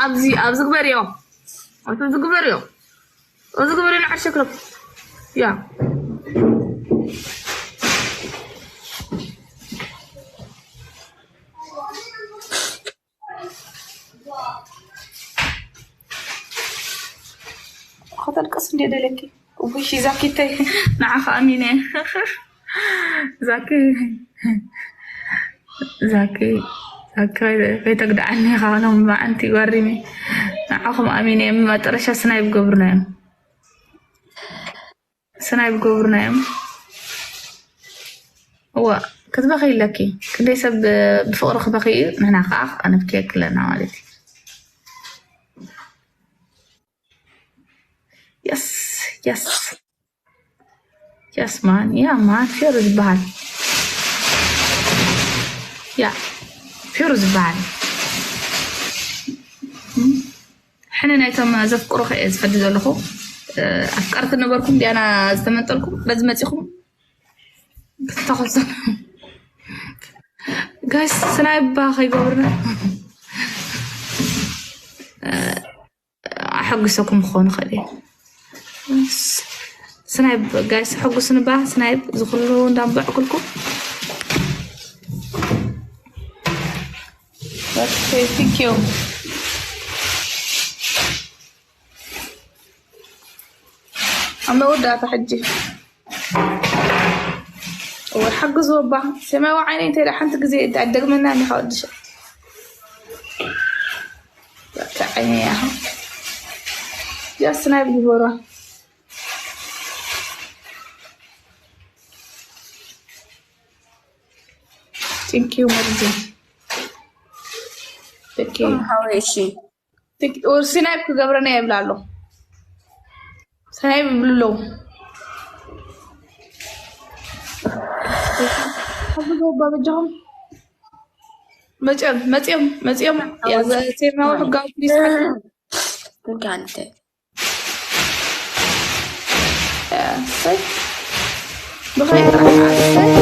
ኣብዚ ኣብዚ ግበርዮ። ኣብዚ ግበርዮ። እዚ ግበርዮ ንዓርሸክረብ። ያ። ከተልቅስ እንዴ ደለኪ? ውይ ዛኪተይ ንዓኻ ኣሚነ። ዛኪ ዛኪ ዛኪ ከይተግድዓኒ ኢኻ ሎም መዓንቲ ጓሪሚ። ንዓኹም ኣሚነ እዮም መጠረሻ ስናይ ብገብሩና እዮም። ስናይ ብገብሩና እዮም። እዋ ክትበኺ ኣለኪ። ክንደይ ሰብ ብፍቕሪ ክበኺ እዩ፣ ንሕና ከዓ ኣነብኪ የክለና ማለት እዩ። የስ የስ የስ ማን ያ ማን ፊዮሩ ዝበሃል ያ ፊዮሩ ዝበሃል ሕነ ናይቶም ዘፍቅሩኸ እየ ዝፈዲ ዘለኹ። ኣፍቀርቲ ነበርኩም ዲያና ዝተመንጠልኩም በዚ መፂኹም ተኸሱ ጋይስ ስናይባ ከይገብርና ኣሐጉሰኩም ክኾኑ ኽእል እየ። ስናይብ ጋይስ ሕጉስንባ ስናይብ ዝኩሉ እንዳንበዕኩልኩም። Okay, thank you. ኣብ መወዳእታ ሕጂ ወይ ሓግዝዎ እባ ሰማያዊ ዓይነይ እንተ ሓንቲ ግዜ ኣይደግመና እኒኻ ወድሸ በቃ ዓይነይ ኣሁ ጃስ ናይ ብግበሯ። Thank you መርዚ። Thank you። ሀወይ እሺ ስናይፕ ክገብረና ይብል ኣሎ። ስናይፕ ይብሉ ኣለዉ። ባበጃኹም መፅኦም መፅኦም መፅኦም ያዘ ሴማዊ ሕጋዊ ፕሊስ ሓ ጋንተ ሰይ ብኸይ ጥራሕ ሰይ